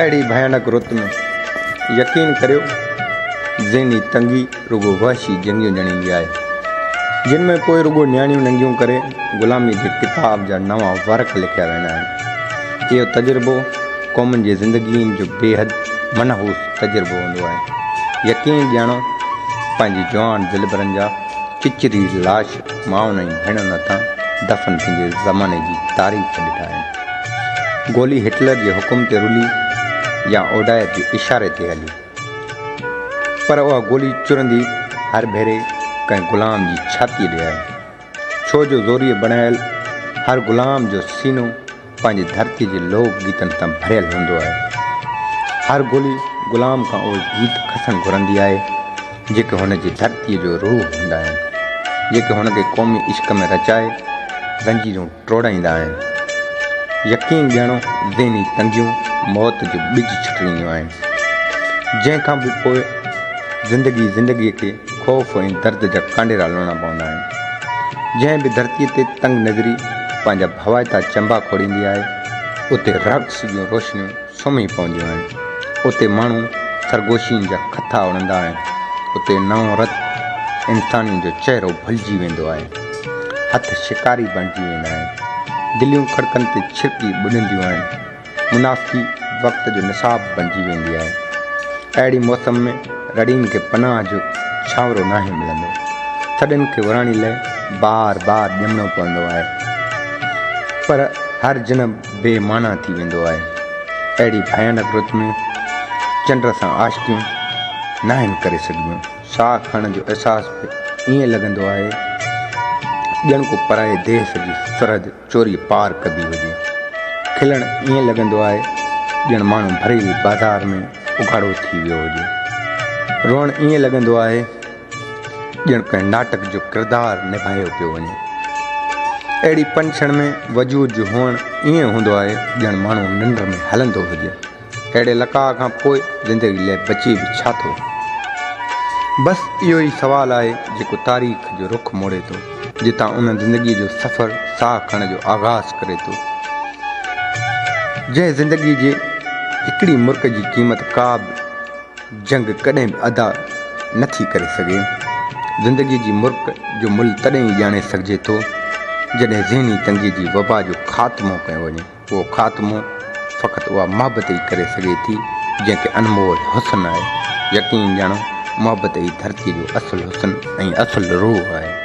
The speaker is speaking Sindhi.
اهڙي ڀيانڪ رت ۾، يقين ڪريو، ذهني تنگي رڳو وحشي جنگيون ڄڻيندي آهي، جن ۾ پوء رڳو نياڻيون ننگيون ڪري غلاميء جي ڪتاب جا نوان ورق لکيا ويندا آهن. اهو تجربو قومن جي زندگين جو بيحد منحوس تجربو هوندو آهي. يقين ڄاڻو، پنهنجي جوان دلبرن جا چچري لاش مائن ۽ ڀيڻن هٿان دفن ٿيندي زماني جي تاريخ ڏٺا آهن. گولي هٽلر جي حڪم تي رلي يا اوڊائر جي اشاري تي هلي، پر اها گولي چرندي هر ڀيري ڪنهن غلام جي ڇاتيء ڏي آهي. ڇو جو زوريء بڻايل هر غلام جو سينو پنهنجي ڌرتيء جي لوڪ گيتن سان ڀريل هوندو آهي. هر گولي غلام کان اهي گيت کسڻ گهرندي آهي، جيڪي هن جي ڌرتيء جو روح هوندا آهن، جيڪي هن کي قومي عشق ۾ رچائي زنجيرون ٽوڙائيندا آهن. يقين ڄاڻو ذهني تنگيون موت جو ٻج ڇٽڙينديون آهن، جنهن کان به پوء زندگي زندگيء کي خوف ۽ درد جا ڪانڊيرا لڻڻا پوندا آهن. جنهن به ڌرتيء تي تنگ نظري پنهنجا ڀوائتا چنبا کوڙيندي آهي، اتي رقص جون روشنيون سمهي پونديون آهن. اتي ماڻهو سرگوشين جا کٿا اڙندا آهن. اتي نئون رت انسانيء جو چهرو ڀلجي ويندو آهي. هٿ شڪاري بڻجي ويندا آهن. دليون کڙڪن تي ڇرڪي ٻڏنديون آهن. منافقي وقت جو نصاب بڻجي ويندي آهي. اهڙي موسم ۾ رڙين کي پناهه جو ڇانورو ناهي ملندو. سڏن کي وراڻي لئه بار بار ڄمڻو پوندو آهي. پر هر جنم بي معنيٰ ٿي ويندو آهي. اهڙي ڀيانڪ رت ۾ چنڊ سان عاشقيون ناهن ڪري سگهبيون. ساهه کڻڻ جو احساس به ائين لڳندو آهي ڄڻ ڪو پرائي ديس جي سرحد چوري پار ڪبي هجي. کلڻ ائين لڳندو آهي ڄڻ ماڻهو ڀريل بازار ۾ اگهاڙو ٿي ويو هجي. روئڻ ائين لڳندو آهي ڄڻ ڪنهن ناٽڪ جو ڪردار نڀايو پيو وڃي. اهڙي پنڇڻ ۾ وجود جو هئڻ ائين هوندو آهي ڄڻ ماڻهو ننڊ ۾ هلندو هجي. اهڙي لقاء کان پوء زندگي لئه بچي به ڇا ٿو؟ بس اهو ئي سوال آهي جيڪو تاريخ جو رخ موڙي ٿو، جتان ان زندگيء جو سفر ساهه کڻڻ جو آغاز ڪري ٿو، جنهن زندگيء جي هڪڙي مرڪ جي قيمت ڪا به جنگ ڪڏهن به ادا نه ٿي ڪري سگهي. زندگيء جي مرڪ جو ملهه تڏهن ئي ڄاڻي سگهجي ٿو، جڏهن ذهني تنگيء جي وبا جو خاتمو ڪيو وڃي. اهو خاتمو فقط اها محبت ئي ڪري سگهي ٿي، جنهن کي انمول حسن آهي. يقين ڄاڻو، محبت ئي ڌرتيء جو اصل حسن ۽ اصل روح آهي.